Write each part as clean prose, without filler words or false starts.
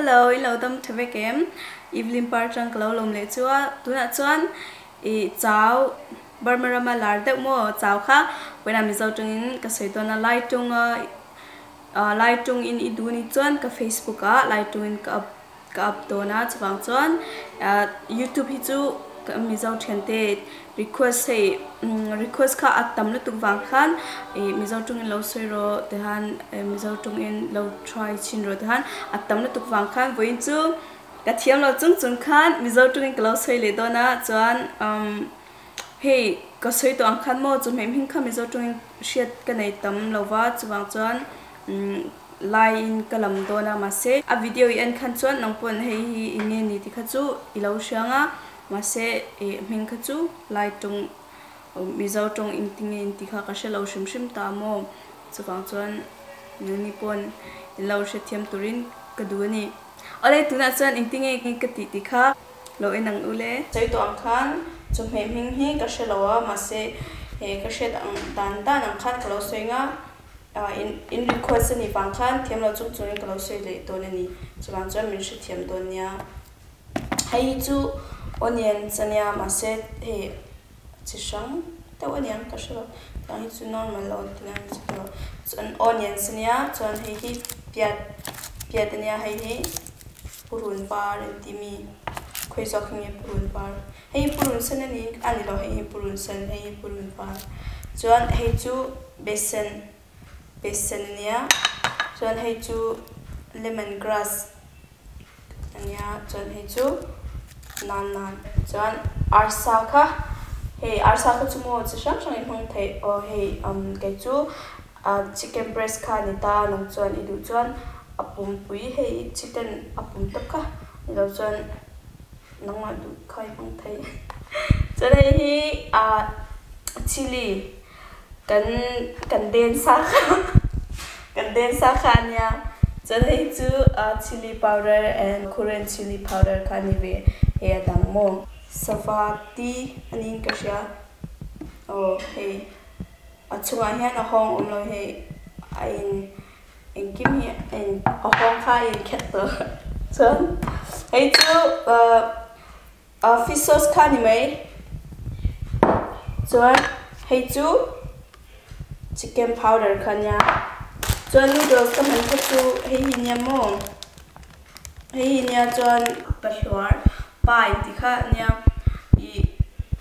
Hello, in lo dam tha vek em? Evelyn par tang ka lo lawm leh chu a, tunah chuan i chau Burma rama lar deuh maw chau kha vawiinah Mizo tangin ka sawi dawn a, lai tunga lai tung in i duh ni chuan ka Facebook ah lai tungin ka up ka up dawn a, chuvang chuan YouTube hi chu ka Mizo thiante request hei request kha a tam lutuk vang khan ih Mizo tawngin lo sawi rawh tihan Mizo tawngin lo try chhin rawh tihan a tam lutuk vang khan vawiin chu ka thiam lo chung chung khan Mizo tawngin ka lo sawi leh dawn a chuan hei ka sawi tawh ang khan maw chu hmeh hming kha Mizo tawngin hriat ka nei tam lo va chuvang chuan Laiin ka lam dawn a, mahse a video i en khan chuan nang pawn hei hi i nge ni tih kha chu i lo hria ang a, mahse i hming kha chu Lai tawng Mizo tawng in ti nge in tih kha ka hre lo hrim hrim ta maw, chuvang chuan nangni pawn in lo hrethiam turin ka duh a ni. Awle tunah chuan engti nge ka tih tih kha lo en ang u le. Sawi tawh ang khan chawhmeh hming hi ka hre lo a, mahse he ka hriat ang dan dan ang khan ka lo sawi ang a. In request a nih vang khan thiam lo chung chungin ka lo sawi leh dawn a ni. Chuvang chuan min hrethiam dawn nia. Hei hi chu onions a nia mahse hei chi hrang deuh a niang ka hre lo. Tiang hi chu normal lo ti na ni chu lo. Chuan onions a nia chuan hei hi piat piat a nia hei hi purun var an tih mi khawi zawk hi nge purun var. Hei hi purun sen a ni a ni lo hei hi purun sen hei hi purun var chuan hei chu besen besen a nia chuan hei chu lemon grass a nia chuan hei chu nan nan chuan arsa kha hei arsa kha chu maw chi hrang hrang in hmang theih aw hei umm kei chu ah chicken breast kha a ni ta nang chuan i duh chuan a pumpui hei chicken a pum tawp kha ni lo chuan. Nangmah duh kha i hmang thei. Chuan hei hi ah chilli kan kan den sa kha kan den sa kha a nia. Chuan hei chu chilli powder and Korean chilli powder kha a ni ve. Hei a dang maw? Sava ti a niin ka hria. Aw hei a chungah hian a hawng awm lo hei a in Engkim hi eng a hawng kha a inkhet tawh chuan hei chu ahh fish sauce kha a ni mai chuan hei chu chicken powder kha a nia chuan noodles ka hman kha chu hei hi nia maw hei hi nia chuan pahluar pai tih kha a nia ih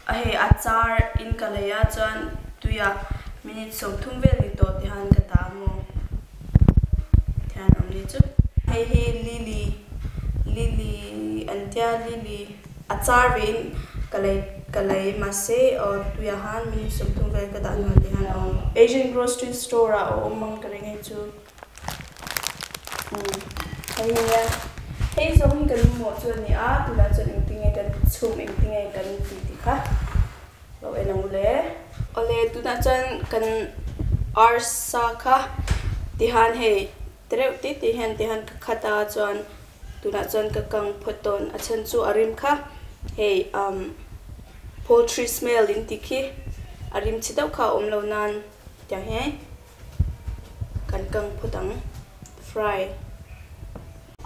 hei a char in ka lei a chuan tuiah minute 30 vel ni tawh tihan ka dah maw tihan awm ni chu. Hei hi lily lily an tia lily a char ve in ka lei ka lei mahse aw tuiah han minute 30 vel ka dah hnuah tihan a awm. Asian grocery store ah a awm ang ka ring hei chu. Hei hi nia, hei zawng hi kan mamawh chu a ni a, tunah chuan engtinge kan chhum engtinge kan ti tih kha lo en ang ule. Awle tunah chuan kan arsa kha tihan hei tereuh tih tih hian tihan ka khat a chuan tunah chuan ka kang phawt dawn a chhan chu a rim kha hei umm poultry smell in tih khi a rim chhe deuh kha a awm lo nan tiang hian. Kan kang phawt ang. Fry.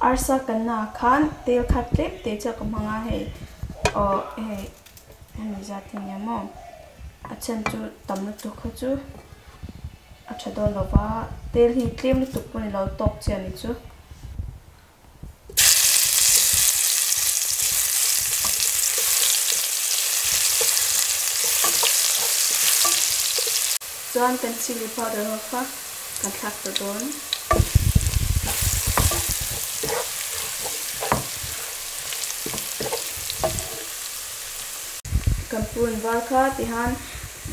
Arsa kanna ah khan tel khat tlem te chu ka hmang a hei aw hei hemi zat hi nia maw a chhan chu tam lutuk kha chu a tha dawn lo va tel hi tlem lutuk pawh ni lo tawk chiah a ni chu. Chuan kan chilli powder ho kha kan thlak ta dawn. Kan purun var kha tihan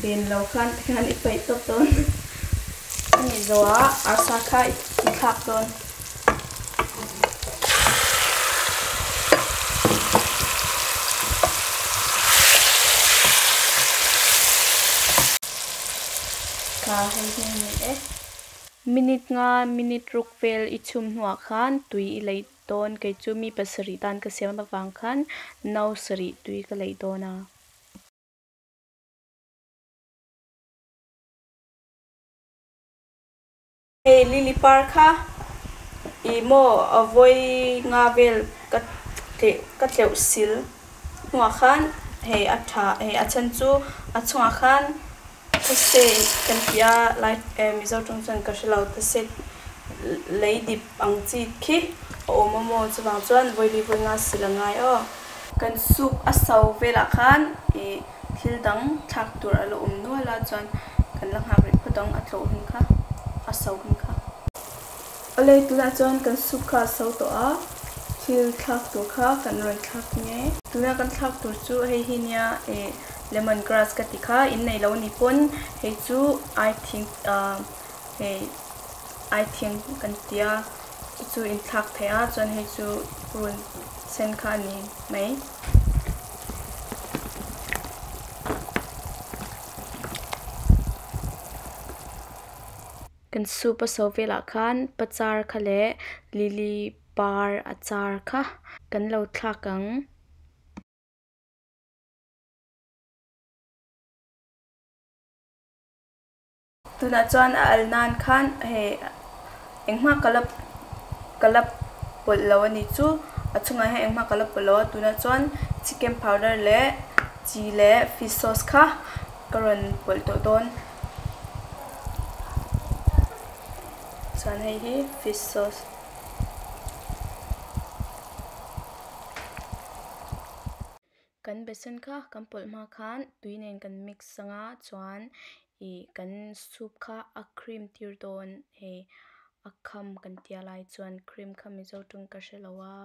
den lo khan tikhan i paih tawp dawn. Ani zawhah arsa kha i thlak dawn. Kha hei hi a ni e. Minute nga minute ruk vel i chhum hnuah khan tui i leih dawn kei chu mi pasarih tan ka siam avang khan no sarih tui ka leih dawn a. Hei lily par kha I maw vawi nga vel ka ka tleuh sil hnuah khan hei a tha hei a chhan chu a chungah khan thase kan ti a lai Mizo tawng chuan ka hre lo thase lei dip ang chi khi a awm a maw chuvang chuan vawi li vawi nga sil a ngai aw. Kan soup a so velah khan ih thil dang thlak tur a la awm nual a chuan kan la nghak rih phawt ang a tlawh hun kha a so hun kha. Awle tunah chuan kan soup kha a so tawh a thil thlak tur kha kan rawn thlak nge. Tuna kan thlak tur chu hei hi nia ih lemon grass ka ti kha in nei lo a nih pawn hei chu ai thing ah hei ai thing kan tia chu chu in thlak thei a chuan hei chu run sen kha a ni mai. Kan soup a so velah khan pachar kha leh lily par a char kha kan lo thlak ang. Tunah chuan a al nan khan hei engmah ka la ka la pawlh lo a ni chu a chungah hian engmah ka la pawlh lo a tunah chuan chicken powder leh chi leh fish sauce kha ka rawn pawlh tawh dawn chuan hei hi fish sauce. Kan besan kha kan pawlh hma khan tui nen kan mix anga chuan ih kan soup kha a cream tir dawn hei a kham kan tia lai chuan cream kha mizo tawng ka hre lo a.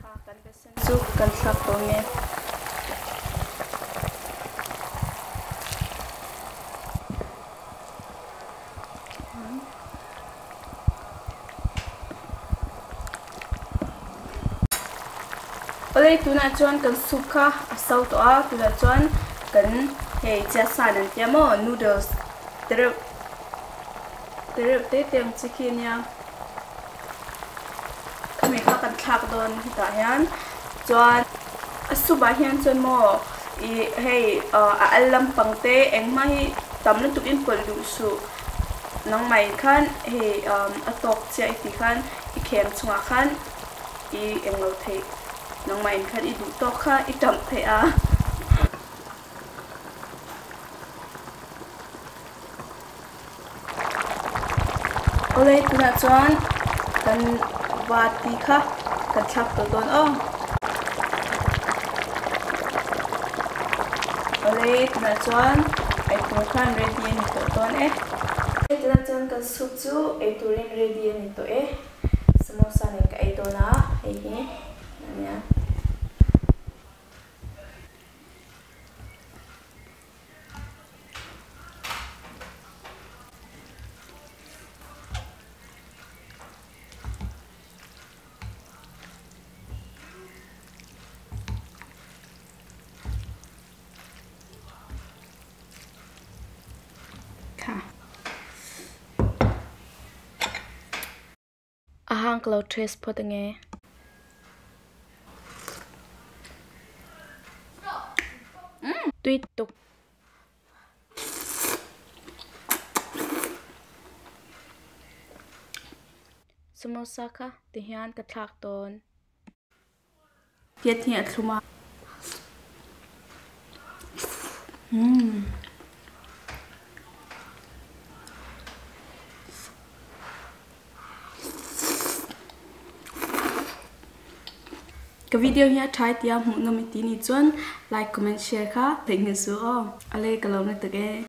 Kha kan besan chu kan thlak tawh nge. Awle tunah chuan kan soup kha a so tawh a tunah chuan kan hei chiasa an tia maw noodles te reuh te reuh te te ang chi khi ania khami kha kan thlak dawn hetah hian chuan a soup ah hian chuan maw ih hei a al lampang te engmah hi tam lutuk in pawlh duh suh. Nangmah in khan hei a tawk chiah i tih khan i khem chungah khan i englo theih nangmah in khan i duh tawk kha i tamh theih a. Awle tunah chuan kan vati kha kan thlak tawh dawn aw. Awle tunah chuan eitur khan ready a ni tawh dawn e. Tunah chuan kan soup chu eiturin ready a ni tawh e. Samosa nen ka ei dawn a hei hi ania. A hang ka lo taste phawt ange. Tui tuk. Samosa kha tihian ka thlak tawn. Tiat hi a thlum a. Umm. Ka video hi a tha tia hmuh nawm i ti nih chuan like, comment, share kha theihnghilh suh aw. Ale ka lo na tuk ee.